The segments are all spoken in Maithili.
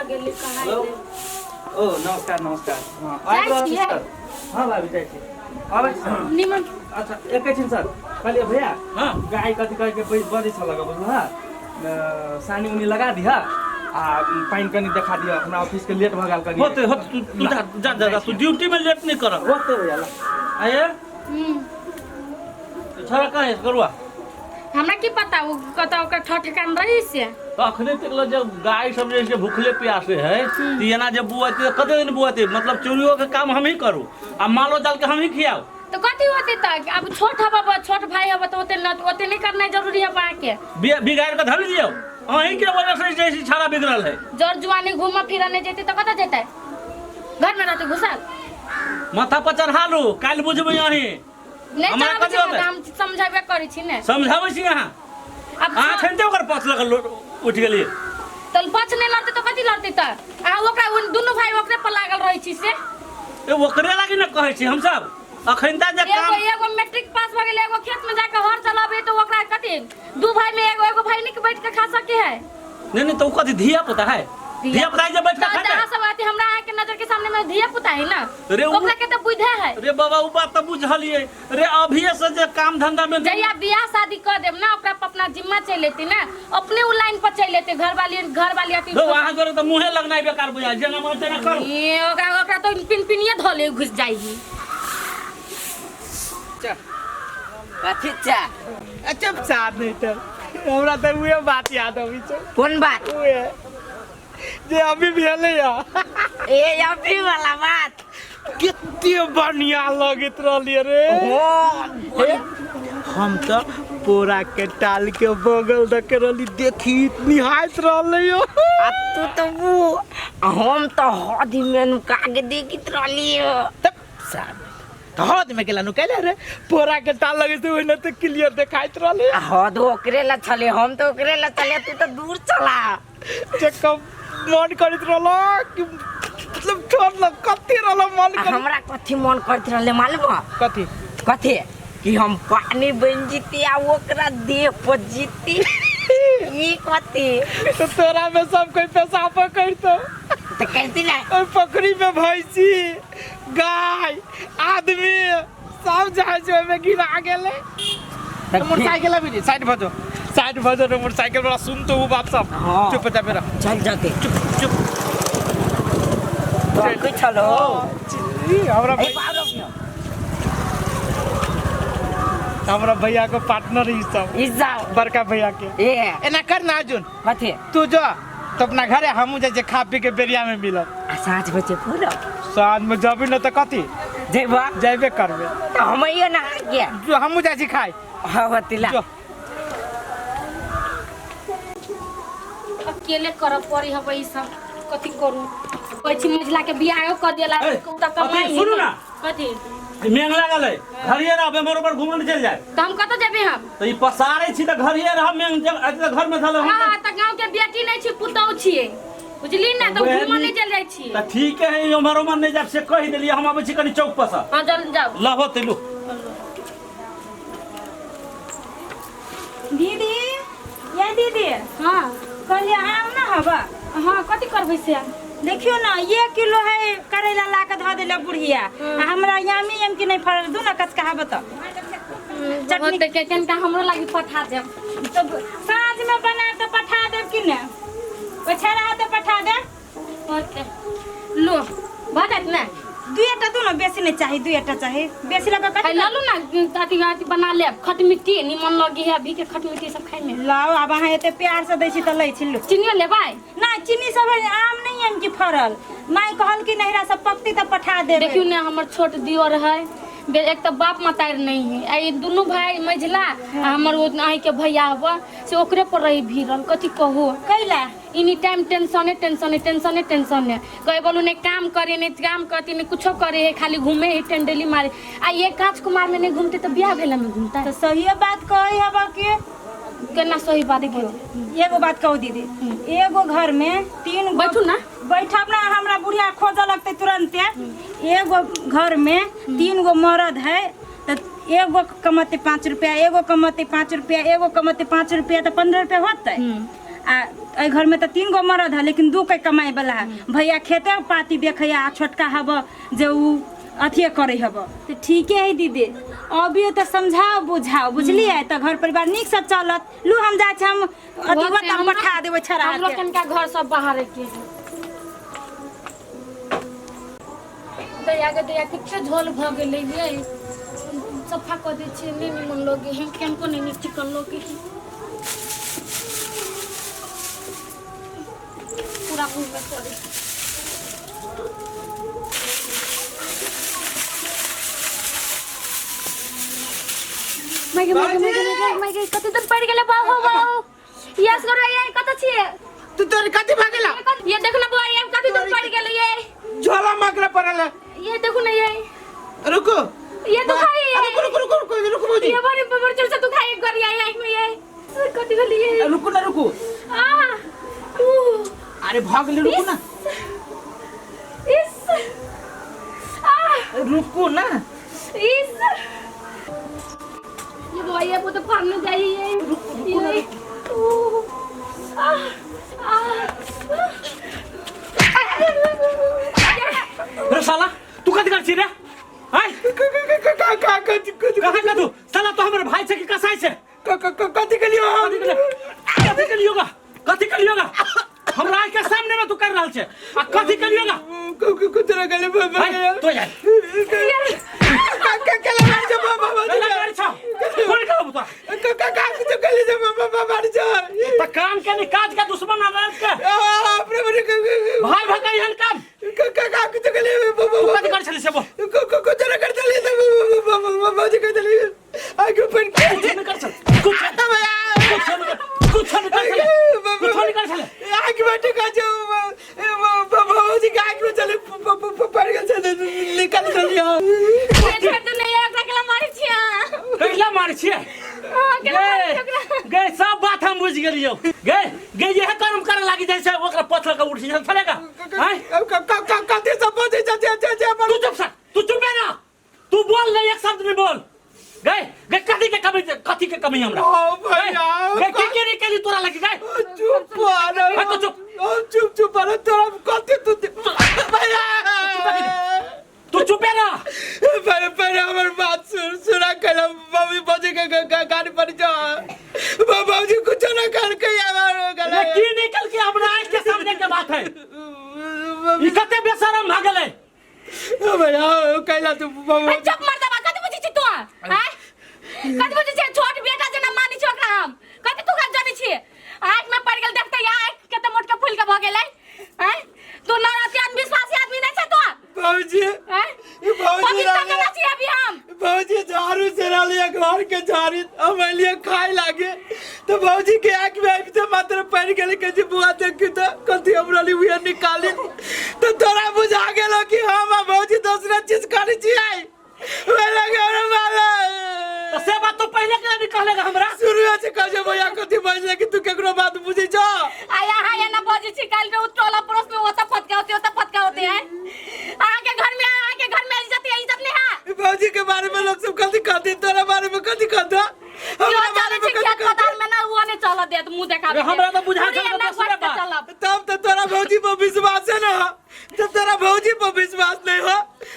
गेली कहाँ हेलो एलै? ओ नमस्कार नमस्कार हाँ आबि जाइ रहल छी छियै? सर हाँ भाभी जाइ छी आबै छी सर निमन अच्छा एकैछिन सर कहलियै भैया हाँ गाय कथी कहै के बजै छलक बुझलह सानी उनी लगा दिह आ पानि कनि देखा दिह हमरा ऑफिस के लेट भऽ गेल कनि होते होते तू तू जा जा जा जा, तू ड्यूटी में लेट नहीं कर होते भैया ला। आये हम्म। छोरा कहाँ है करुआ हमरा की पता ओ कतऽ ओकर ठर ठेकान रही से तो अखने तक लो जब गाय सब जैसे भूखले प्यासे है तो एना जब बुआते कते दिन बुआते मतलब चोरियो के काम हम ही करू आ मालो जाल के हम ही खियाओ तो कथी होते तक अब छोट हब छोट भाई हब तो ओते न ओते नहीं करना जरूरी है अहाँके बिगाड़ के धर लियो अहीं के वजह से जैसी छाड़ा बिगड़ल है जर जुआनी घूम फिर नहीं जेते तो कतऽ जेते घर में रहते घुसल माथा पर चढ़ा लू काल्हि बुझबै अहीं नहीं हमरा चढ़ाबै कथी छी होतै? हम समझाबे करै छी ने समझाबै छी अहाँ अब अहाँ खनिते ओकर पास लगल उठि गेलियै तो पछ नहीं लड़ते तो कथी लड़ते तऽ अहाँ ओकरा उन दुनू भाई ओकरे पर लागल रहै छी से ए ओकरे लागी ने कहै छी हमसब अखन जे एगो काम एगो मैट्रिक पास भऽ गेलै एगो खेत में जाके हर चलाबै तऽ ओकरा कथी दू भाई में एगो एगो भाई नहीं बैठ के खा सके है नहीं नहीं तो उ कथी धिया पुता है धिया पुता है जे बैठ के तऽ खा जहाँ सब आती हमरा अहाँ के नजर के सामने में धिया पुता है ना रे उ- ओकरा के तऽ बुझे है रे बाबा उ बात तऽ बुझलियै रे अभिये से जे काम धंधा में जहिया बियाह शादी कर देब ना ओकरा पर अपना जिम्मा चलि लेती ना अपने उ लाइन पर चलि लेते घर वाली घर वाली अथी धो अहाँ जोरे तऽ मुँहे लगनाइ बेकार बुझाइ जेना मन तेना करू ए, ओकरा ओकरा तो पिन पिनिए धऽ ले घुस जाई कथी चा अच्छा साथ नहीं तो हमरा तऽ उहे बात याद अबै छै कोन बात उहे जे अभी भेलै या ए अभी वाला बात कते बढ़िया लगैत रहलियै रे हो हम तऽ पोरा के टाल के बगल दऽ के रहली देखी निहाइत रहलै यो आ तू तो वो हम तो हद में नुका के देखित रहली हो तब साथ तऽ हद में गेला नुकैले रे पोरा के टाल लगै छै ओहिना तऽ क्लियर देखाइत रहलै आ हद ओकरे ला छले हम तो ओकरे ला चले तू तो दूर चला जे कम मन करैत रहल कि मतलब छोड़ कथी रहल मन आ करैत हमरा कथी मन करत रहले मालूम है कथी कथी कि हम पानी बन जीती आ ओकरा देह पर जीती ई कथी तो तोरा में सब कोई पेशाब करतो तो कहती ना ओहि पोखरी में भैंसी गाय आदमी सब जाइ छै ओहिमे गिरा गेलै तऽ मोटरसाइकिल अभी साइड भऽ जो साइड भऽ जो मोटरसाइकिल वाला सुनतो उ बाप सब हाँ। चुप जा मेरा चल जाते चुप चुप तो कुछ चलो ई, हमरा ए भै- बाप रे हमरा भैया के पार्टनर ई सब ई जाओ बड़का भैया के ए एना कर ना अर्जुन कथी तू जो तो अपना घरे हमहूँ जाइ छियै खा पी के बेरिया में मिलब आ साँझ बजे पूरा साँझ में जबी न तऽ कथी जेबा जैबे करबे तो हम ये ना गया जो हमहूँ जाइ छी खाय हाँ बतिला जो अकेले करऽ पड़ी हब ई सब कथी करू कहै छी मझिला के बियाहो कऽ देला ए, तऽ कमाई अथी सुनू ना। कथी मेंग लागल है घरिये रहबे मोर ऊपर घूमन चल जाए तऽ हम कतऽ जेबै हम तऽ ई पसारै छी तऽ घरिये रहब मेंग जब अथी तऽ घर में धल हाँ तऽ गाँव के बेटी नहि छी पुतहु छियै बुझली ने तऽ वएह घूमऽ नी- नहि चलि जाइ छियै तऽ ठीक है उम्हर उम्हर नहीं जाब से कहि देलियै हम अबै छी कनि चौक पर से हाँ जल जाउ लहो तेलू दीदी ये दीदी हाँ कहलिए आम ना हवा हाँ कथी करबै से देखियो ना एक किलो है करैला ला के धऽ देले बुढ़िया आ हमरा यामी याम के नहीं फड़ल दू ना कचका हब तऽ चटनी के कनिका हमरो लागी पठा देब तो साँझ में बना तऽ पठा देब कि ने ओछा तऽ पठा देब होते लो भऽ जायत ने दुएटा दू ना बेसी नहीं चाही दुएटा चाही बेसी लगा है कथी ललू ना अथी अथी बना लेब खटमिट्टी निमन लगी है अभी के खटमिट्टी सब खाइ में लाओ आब अहाँ एते प्यार से दै छी तऽ लै छी लू चिनियो लेबै ना चीनी सब है, आम नहीं है कि फड़ल माय कहल कि नहिरा सब पकती तऽ पठा देबै देखियौ ने हमर छोट दियोर है एक तऽ बाप मतार नहीं है आ ई दुनू भाई मझिला आ हमर ओ अहीं के भैया हबा से ओकरे पर रही भीड़ल कथी कहू कैला एनी टाइम टेंशने टेंशने टेंशने टेंशने कहे बोलू नहीं काम करे नहीं काम करती नहीं कुछो करे है खाली घूमे है टेंडेली मारे आ ये कांच कुमार में नहीं घूमते तो ब्याह भेला में घूमता तऽ है सहिए बात कहै हब कि केना सही बात देखियो एगो बात कहू दीदी एगो घर में तीन गो बैठू ना। बैठब ना हमरा बुढ़िया खोजऽ लगतै तुरंते एगो घर में तीन गो मरद है तऽ एगो कमते 5 रुपया एगो कमते 5 रुपया एगो कमते 5 रुपया तऽ 15 रुपया होतै। आ एहि घर में तो 3 गो मरद है लेकिन 2 के कमाए वाला है। भैया खेते पाती देखै आ छोटका हब जे उ अथिए करे हब। तो ठीके है दीदी, अभी तो समझाओ बुझाओ बुझलिए तो घर परिवार नीक से चलत। लू हम जाइ छी, हम अथी होते, होत हम पठा देबै छड़ा हमरो के। कनका घर सब बाहर के है। दया के दया कितने झोल भ गेलै ये, सफा कऽ दै छियै, नहि निमन लगे है, केनको नहि नीक चिकन लगे है। पूरा मुँह में पड़े। माय गे माय गे माय गे माय गे माय गे कते दिन पड़ि गेलै बाबू बाबू। यस करो ये कत छियै? तू तोरी कथी भगेला? ये देखो ना बुआ, ये कते दिन पड़ि गेलै ये। झोला मकरा पड़ल है। ये देखो ना ये। रुको। ये दुखाई ये। रुको रुको रुको रुको रुको भौजी। ये बड़ी बड़ी जोर से दुखाई गरिया ये में ये। कथी भेलै ये? रुको ना रुको। आ ऊ अरे भाग ले रुको ना। इस आ रुको ना। इस ये बुआ ये वो तो फाड़ने जाइए ये। रुको ना। ये ऊ आ आ रे साला तू कथी कर छी रे? आय का कथी कहाँ का तू साला? तो हमर भाई छै कि कसाई छै? कथी के लिए? कथी के लियोगा? कथी के लियोगा? हमरा आँख के सामने में तू कर रहल छै आ कथी के लियोगा? कुछ ना गले आय, तो यार का का के मार जा बाबा कैला मार छौ? कोन कहब तोरा? का का का कुछ गले जा बाबा मार जा। त काम के नहीं काज के दुश्मन आ के अपने बड़े भाई भगाई हन काम। का का का कुछ गले तू कथी कर छली से बोल? कुछ ना कर चली बाबा जी कर चली आगे पर कुछ नहीं कर छल, कुछ कुछ नहीं कर छले, कुछ नहीं कर छले। आगे बैठे का जो बाबा जी के आगे में चले पड़ गेल छै निकाल चलियो। ये छोड़ दे नहीं ओकरा केला मारै छियै? कैला मारै छियै? हां केला मारै छियै ओकरा? गे सब बात हम बुझ गेलियौ। गे गे यह कर्म करे लागी जाइ छै ओकरा पत्थर के उठ जाइ छलेगा। आय का का का कथी सब बजै छै जे जे जे तू चुप सर, तू चुप है ना, तू बोल नहीं एक शब्द नहीं बोल। गए गए कथी के कमी, कथी के कमी हमरा? ओ भैया गए की के नहीं केली तोरा लगी? गए चुप अरे हाँ, तो चुप। ओ चुप चुप अरे तोरा कथी तू भैया तू चुप है ना। पहले पहले हमर बात सुन सुना कल मम्मी बजे के गाड़ी पर जा बाबूजी कुछ ना कर के यार ये की निकल के हमरा आँख के सामने के बात है। ई कते बेशरम भऽ गेलै। भैया कैला तू बाबू ए, चुप मर्दबा, कथी बुझै छी तू? आँय कथी बुझै छी? छोट बेटा जेना मानै छी ओकरा हम। कथी तू घर जनै छी? आँख में पड़ि गेल देखते आँख कते मोट के फूल के भऽ गेलै। आँय तू न अथी अंधविश्वासी आदमी नहीं छै तू। बाबूजी आँय बाबूजी पवित्र केना छी अभी हम? बाबूजी झाड़ू से रहिए घर के झाड़ू हम अलिए खाए लागे तो बाबूजी के आँख में आबि तऽ मात्र पड़ि गेलै कहै छै बुआ देखी तऽ कथी हम रहली उहे निकाली तो तोरा बुझा गेलो कि हम आ बाबूजी दोसरा चीज करै छियै ओहि लगे हमरा मारे। तो से बात तो पहले के नहीं कहलेगा हमरा। शुरू से कहै छै भैया कथी बजले कि तू केकरो बात बुझै छौ? आ यहाँ एना बजै छी काल्हि के उ टोला पड़ोस में ओतऽ फटका होते ओतऽ फटका होते हैं। अहाँ के घर में अहाँ के घर में इज्जत है इज्जत नहीं है। बाबूजी के बारे में लोग सब कथी कहते तोरा बारे में कथी कहते जो हमरा चलै बारे छै में कथी खेत कहते? पथार में ना वो नहीं चलऽ देत मुँह देखाबे रे, हमरा तऽ बुझा पूरी छल एना दोसरे घोटि के बात। चलब। तब तो तोरा भौजी पर विश्वास है ना? जब तोरा भौजी पर विश्वास नहीं हो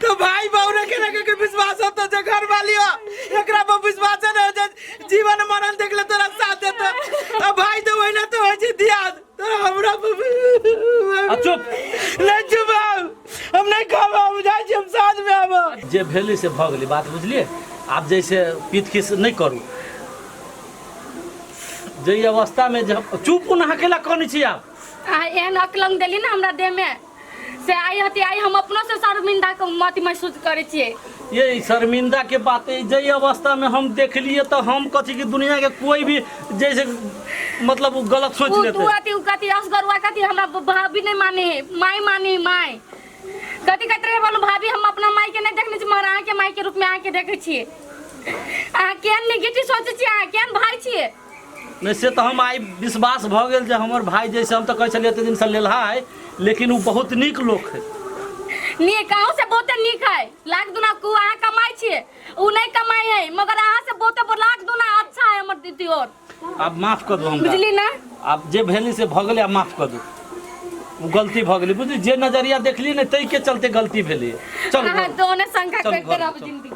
तो भाई बहू रखे रखे के विश्वास हो तो जे घर वाली हो एकरा पर विश्वास है ना जे जीवन मरण देख ले तोरा साथ देता। अब भाई तो वही ना तो हो जी दिया तोरा हमरा पर आ चुप। नहीं चुप हम नहीं खाब हम जाइ छी हम साँझ में आब। जे भेलै से भऽ गेलै बात बुझलिए। आब जैसे पीत खीस नहीं करू जे अवस्था में जे चुप अहाँ केला कनै छी आब? अहाँ एहन अकलंग देली ना हमरा देह में से आई हती आई हम अपनो से शर्मिंदा के मत महसूस करै छियै। ये शर्मिंदा के बात है जे अवस्था में हम देखलिए तो हम कथी की दुनिया के कोई भी जैसे मतलब उ गलत सोच उ लेते। तू अथी उ कथी असगरुआ कथी हमरा भाभी नहीं माने है माई माने है माई कथी कहते रहे बोलू भाभी हम अपना माई के नहीं देखने छी मगर अहाँ के माई के रूप में अहाँ के देखै छियै। अहाँ केहन निगेटिव सोचै छियै, अहाँ केहन भाई छियै? नहीं से तो हम आई विश्वास भऽ गेल जे हमर भाई जैसे हम तो कहै छलियै एते दिन से लेलहा है लेकिन उ बहुत नीक लोक है। नीक अहूँ से बहुते नीक है, लाख दुना कु अहाँ कमाइ छियै उ नहीं कमाइ है मगर अहाँ से बहुते लाख दुना अच्छा है हमर दीदी और। आब माफ कर दो हमरा। बुझली ना? आब जे भेलै से भऽ गेलै, आब माफ कऽ दू, ओ गलती भऽ गेलै, बुझली? जे नजरिया देखली ने, ताहि के चलते गलती भेलै। चल अहाँ घर। दोनो शंका चल करते घर, रहब चल। जिंदगी।